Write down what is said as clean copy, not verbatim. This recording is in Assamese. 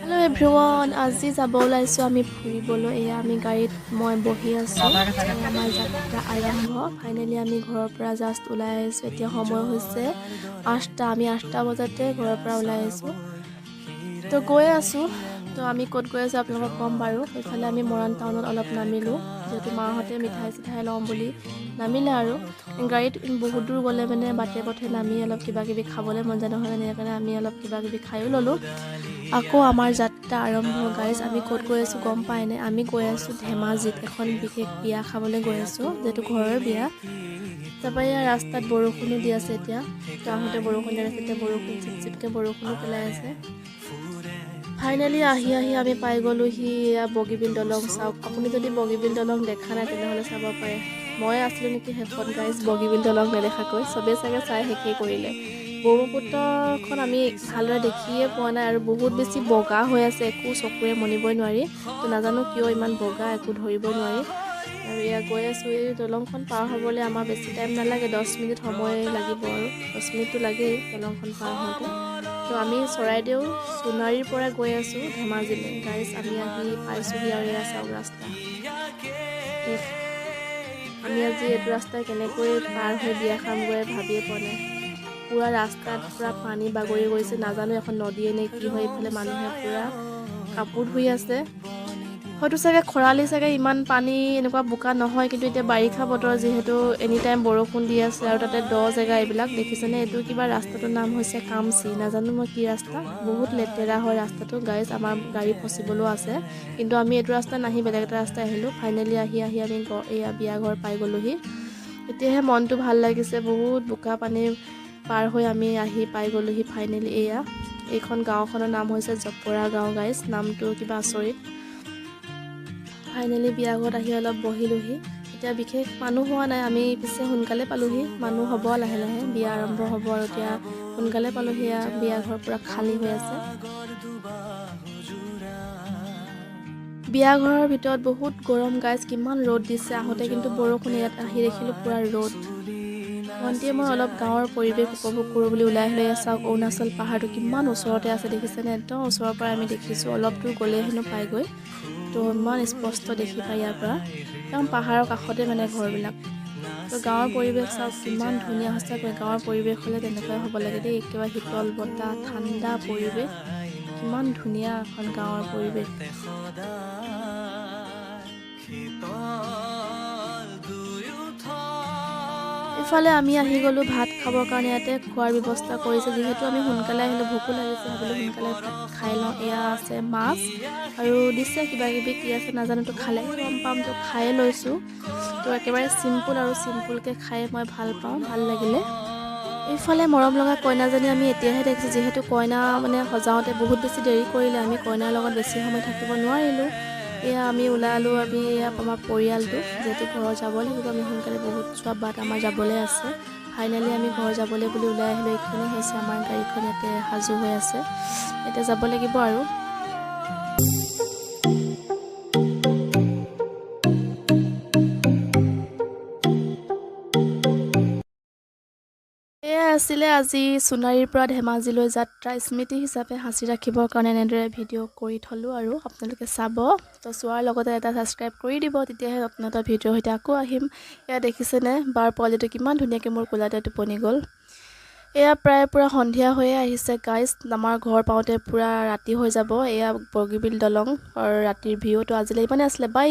হেল্ল' এভৰিৱান, আজি যাব ওলাইছোঁ আমি ফুৰিবলৈ। এয়া আমি গাড়ীত মই বহি আছোঁ। আমাৰ যাত্ৰা আৰম্ভ। ফাইনেলি আমি ঘৰৰ পৰা জাষ্ট ওলাই আহিছোঁ। এতিয়া সময় হৈছে 8টা। আমি 8টা বজাতে ঘৰৰ পৰা ওলাই আহিছোঁ। তো গৈ আছোঁ। তো আমি ক'ত গৈ আছোঁ আপোনালোকক ক'ম বাৰু। সেইফালে আমি মৰাণ টাউনত অলপ নামিলোঁ, যিহেতু মাহঁতে মিঠাই চিঠাই ল'ম বুলি নামিলে। আৰু গাড়ীত বহুত দূৰ গ'লে মানে বাটে পথে নামি অলপ কিবা কিবি খাবলৈ মন যায় নহয় মানে, সেইকাৰণে আমি অলপ কিবা কিবি খায়ো ল'লোঁ। আকৌ আমাৰ যাত্ৰা আৰম্ভ। গাইজ, আমি ক'ত গৈ আছোঁ গম পায়নে? আমি গৈ আছোঁ ধেমাজিত, এখন বিশেষ বিয়া খাবলৈ গৈ আছোঁ, যিহেতু ঘৰৰ বিয়া। তাৰপৰা ইয়াৰ ৰাস্তাত বৰষুণো দি আছে এতিয়া। তো আহোঁতে বৰষুণ দিয়া নাছিল, এতিয়া বৰষুণ চিপ চিপকৈ বৰষুণো পেলাই আছে। ফাইনেলি আহি আহি আমি পাই গ'লোহি। এয়া বগীবিল দলং চাওক। আপুনি যদি বগীবিল দলং দেখা নাই, তেনেহ'লে চাব পাৰে। মই আছিলোঁ নেকি শেষত গাইজ বগীবিল দলং নেদেখাকৈ? চবেই চাগে চাই শেষেই কৰিলে। ব্ৰহ্মপুত্ৰখন আমি ভালদৰে দেখিয়ে পোৱা নাই আৰু বহুত বেছি বগা হৈ আছে, একো চকুৰে মনিবই নোৱাৰি। তো নাজানো কিয় ইমান বগা, একো ধৰিবই নোৱাৰি। আৰু এয়া গৈ আছোঁ। এই দলংখন পাৰ হ'বলৈ আমাৰ বেছি টাইম নালাগে, 10 মিনিট সময় লাগিব। আৰু 10 মিনিটটো লাগেই দলংখন পাৰ হওঁতে। তো আমি চৰাইদেউ সোণাৰীৰ পৰা গৈ আছোঁ ধেমাজিলৈ। গাইজ, আমি আহি পাইছোঁহি আৰু এয়া চাওক ৰাস্তা শেষ। আমি আজি এইটো ৰাস্তা কেনেকৈ পাৰ হৈ বিয়া খামগৈ ভাবিয়ে পোৱা নাই। পূৰা ৰাস্তাত পূৰা পানী বাগৰি গৈছে। নাজানো এখন নদীয়ে নে কি হয়। এইফালে মানুহে পূৰা কাপোৰ ধুই আছে। হয়তো চাগে খৰালি চাগে ইমান পানী এনেকুৱা বোকা নহয়, কিন্তু এতিয়া বাৰিষা বতৰ যিহেতু এনি টাইম বৰষুণ দি আছে আৰু তাতে দ জেগা এইবিলাক। দেখিছেনে? এইটো কিবা ৰাস্তাটোৰ নাম হৈছে কামচি, নাজানো মই কি ৰাস্তা। বহুত লেতেৰা হয় ৰাস্তাটো গাইজ। আমাৰ গাড়ী ফচিবলৈও আছে, কিন্তু আমি এইটো ৰাস্তা নাহি বেলেগ এটা ৰাস্তাই আহিলোঁ। ফাইনেলি আহি আহি আমি এয়া বিয়া ঘৰ পাই গ'লোহি। এতিয়াহে মনটো ভাল লাগিছে। বহুত বোকা পানী পাৰ হৈ আমি আহি পাই গ'লোহি ফাইনেলি। এয়া এইখন গাঁওখনৰ নাম হৈছে জপৰা গাঁও গাইজ। নামটো কিবা আচৰিত। ফাইনেলি বিয়া ঘৰত আহি অলপ বহিলোহি। এতিয়া বিশেষ মানুহ হোৱা নাই। আমি পিছে সোনকালে পালোহি। মানুহ হ'ব লাহে লাহে, বিয়া আৰম্ভ হ'ব আৰু এতিয়া সোনকালে পালোহি। এয়া বিয়া ঘৰ পূৰা খালী হৈ আছে। বিয়া ঘৰৰ ভিতৰত বহুত গৰম গাইজ, কিমান ৰ'দ দিছে। আহোঁতে কিন্তু বৰষুণ, ইয়াত আহি দেখিলোঁ পূৰা ৰ'দ। ভণ্টিয়ে মই অলপ গাঁৱৰ পৰিৱেশ উপভোগ কৰোঁ বুলি ওলাই আহিলোঁ। এয়া চাওক, অৰুণাচল পাহাৰটো কিমান ওচৰতে আছে, দেখিছেনে? একদম ওচৰৰ পৰা আমি দেখিছোঁ। অলপ দূৰ গ'লেই হেনো পায়গৈ। তো ইমান স্পষ্ট দেখি পায় ইয়াৰ পৰা। একদম পাহাৰৰ কাষতে মানে ঘৰবিলাক। তো গাঁৱৰ পৰিৱেশ চাওক কিমান ধুনীয়া। সঁচাকৈ গাঁৱৰ পৰিৱেশ হ'লে তেনেকুৱাই হ'ব লাগে দেই। একেবাৰে শীতল বতাহ, ঠাণ্ডা পৰিৱেশ, কিমান ধুনীয়া এখন গাঁৱৰ পৰিৱেশ। শীতল দুয়ো। ইফালে আমি আহি গ'লোঁ ভাত খাবৰ কাৰণে। ইয়াতে খোৱাৰ ব্যৱস্থা কৰিছে। যিহেতু আমি সোনকালে আহিলোঁ, ভোকো লাগিছে, ভাবিলোঁ সোনকালে ভাত খাই লওঁ। এয়া আছে মাছ আৰু দিছে কিবা কিবি, কি আছে নাজানো, তো খালেহে গম পাম। তো খায়ে লৈছোঁ। তো একেবাৰে চিম্পুল আৰু চিম্পুলকৈ খাই মই ভাল পাওঁ, ভাল লাগিলে। এইফালে মৰম লগা কইনাজনী আমি এতিয়াহে দেখিছোঁ। যিহেতু কইনা মানে সজাওঁতে বহুত বেছি দেৰি কৰিলে, আমি কইনাৰ লগত বেছি সময় থাকিব নোৱাৰিলোঁ। এয়া আমি ওলালোঁ। আমি এয়া আমাৰ পৰিয়ালটো, যিহেতু ঘৰ যাব লাগিব আমি সোনকালে, বহুত চোৱা বাট আমাৰ যাবলৈ আছে। ফাইনেলি আমি ঘৰ যাবলৈ বুলি ওলাই আহিলোঁ। এইখনেই হৈছে আমাৰ গাড়ীখন, ইয়াতে সাজু হৈ আছে। এতিয়া যাব লাগিব আৰু। এয়াই আছিলে আজি সোণাৰীৰ পৰা ধেমাজিলৈ যাত্ৰা। স্মৃতি হিচাপে সাঁচি ৰাখিবৰ কাৰণে এনেদৰে ভিডিঅ' কৰি থ'লোঁ আৰু আপোনালোকে চাব। তো চোৱাৰ লগতে এটা ছাবস্ক্ৰাইব কৰি দিব, তেতিয়াহে নতুন এটা ভিডিঅ'ৰ সৈতে আকৌ আহিম। এয়া দেখিছেনে, বাৰ পোৱালিটো কিমান ধুনীয়াকৈ মোৰ কোলাতে টোপনি গ'ল। এয়া প্ৰায় পূৰা সন্ধিয়া হৈয়ে আহিছে গাইজ। আমাৰ ঘৰ পাওঁতে পূৰা ৰাতি হৈ যাব। এয়া বগীবিল দলং ৰাতিৰ ভিউ। তো আজিলৈ ইমানেই আছিলে, বাই।